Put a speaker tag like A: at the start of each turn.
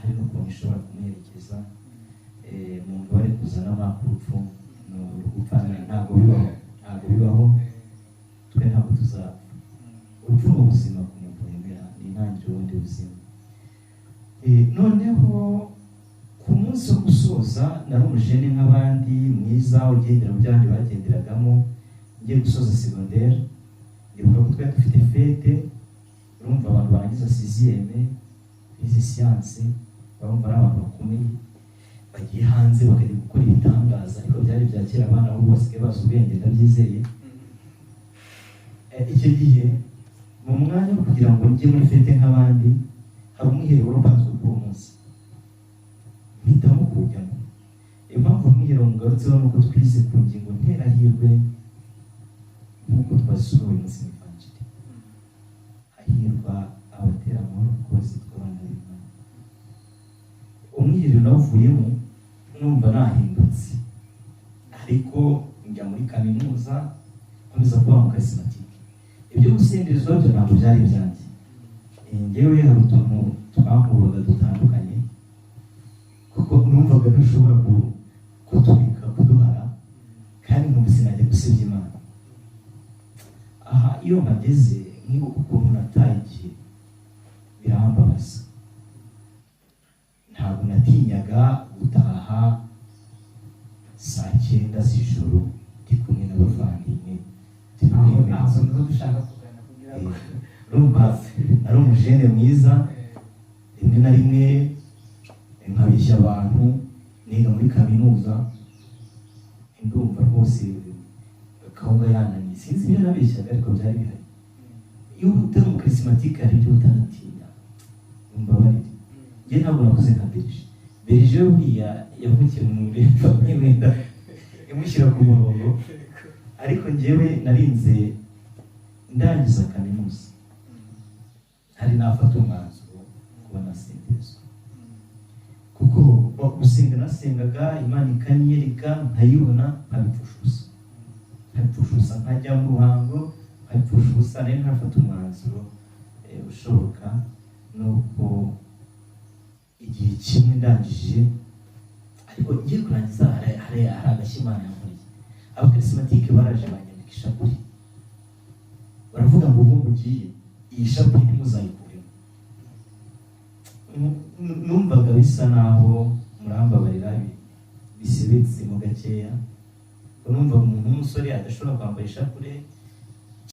A: Hari n'ukuntu ishobora kumuherekeza. Umuntu bari kuzana amaka, urupfu ni urupfa, ntabwo bibaho, ntabwo bibaho. Twe ntabwo tuzapfa. Urupfu ni ubuzima ku muntu wemera, ni intangiriro y'ubundi buzima. Noneho ku munsi wo gusoza, nari umujene nk'abandi, mwiza, ugendera mu by'abandi bagenderagamo. Ngiye gusoza secondaire, ndibuka ko twari dufite fête. Urumva, abantu barangiza sixième bize science barumva ari abantu bakomeye, bagiye hanze bakajya gukora ibitangaza. Ariko byari ibya kera, abana bo basigaye bazi ubwenge, ndabyizeye. Icyo gihe, mu mwanya wo kugira ngo njye muri fête nk'abandi, hari umwiherero wari upanzwe kuri uwo munsi, mpitamo kuwujyamo. Impamvu umwiherero mugarutseho ni uko twize ku ngingo nterahirwe nk'uko twazisoma uyu munsi mu Ivanjiri: hahirwa abatera amahoro, kuko bazitwa abana b'Imana. Umwiherero nawuvuyemo numva nahindutse, ariko njya muri kaminuza nkomeza kuba mu charismatique. Ibyo gusenderezwa byo ntabwo byari ibyanjye. Njyewe hari utuntu twankuraga dutandukanye, kuko numvaga ntushobora kuturika kuduhara, kandi nkumva sinajya gusebya Imana. Aha iyo mpageze nkibuka ukuntu nataye igihe, birambabaza. Ntabwo natinyaga gutaha saa 9 z'ijoro ndi kumwe n'abavandimwe, turi
B: Aho
A: kwemera
B: aho
A: inzoga.
B: Niho dushaka kugana kugira ngo
A: Urumva, nari umujene mwiza. Rimwe na rimwe nkabeshya abantu niga muri kaminuza, ndumva rwose kawunga yananiye. Sinzi ibyo nabeshyaga, ariko byari bihari. Iyo utari umucharismatique, hari ibyo utanatinya. Mumbabarire, njye ntabwo nakoze nka Berger. Berger we buriya yavukiye mu famille wenda imushyira ku murongo, ariko njyewe narinze ndangiza kaminuza hari nafata umwanzuro kuba nasenderezwa, kuko gusenga nasengaga, Imana ikanyereka, nkayibona, nkabipfusha ubusa, nkabipfusha ubusa, nkajya mu ruhango nkabipfusha ubusa. Nari ntarafata umwanzuro ushoboka. Nuko igihe kimwe ndangije, ariko ngiye kurangiza, hari agashya Imana yankoreye. Abacharismatique baraje banyambika ishapure, baravuga ngo: "Ubu mugiye, iyi shapure ntimuzayikuremo." Numvaga bisa naho, murambabarira, bisebetse mu gakeya. Numvaga umuntu w'umusore adashobora kwambara ishapure.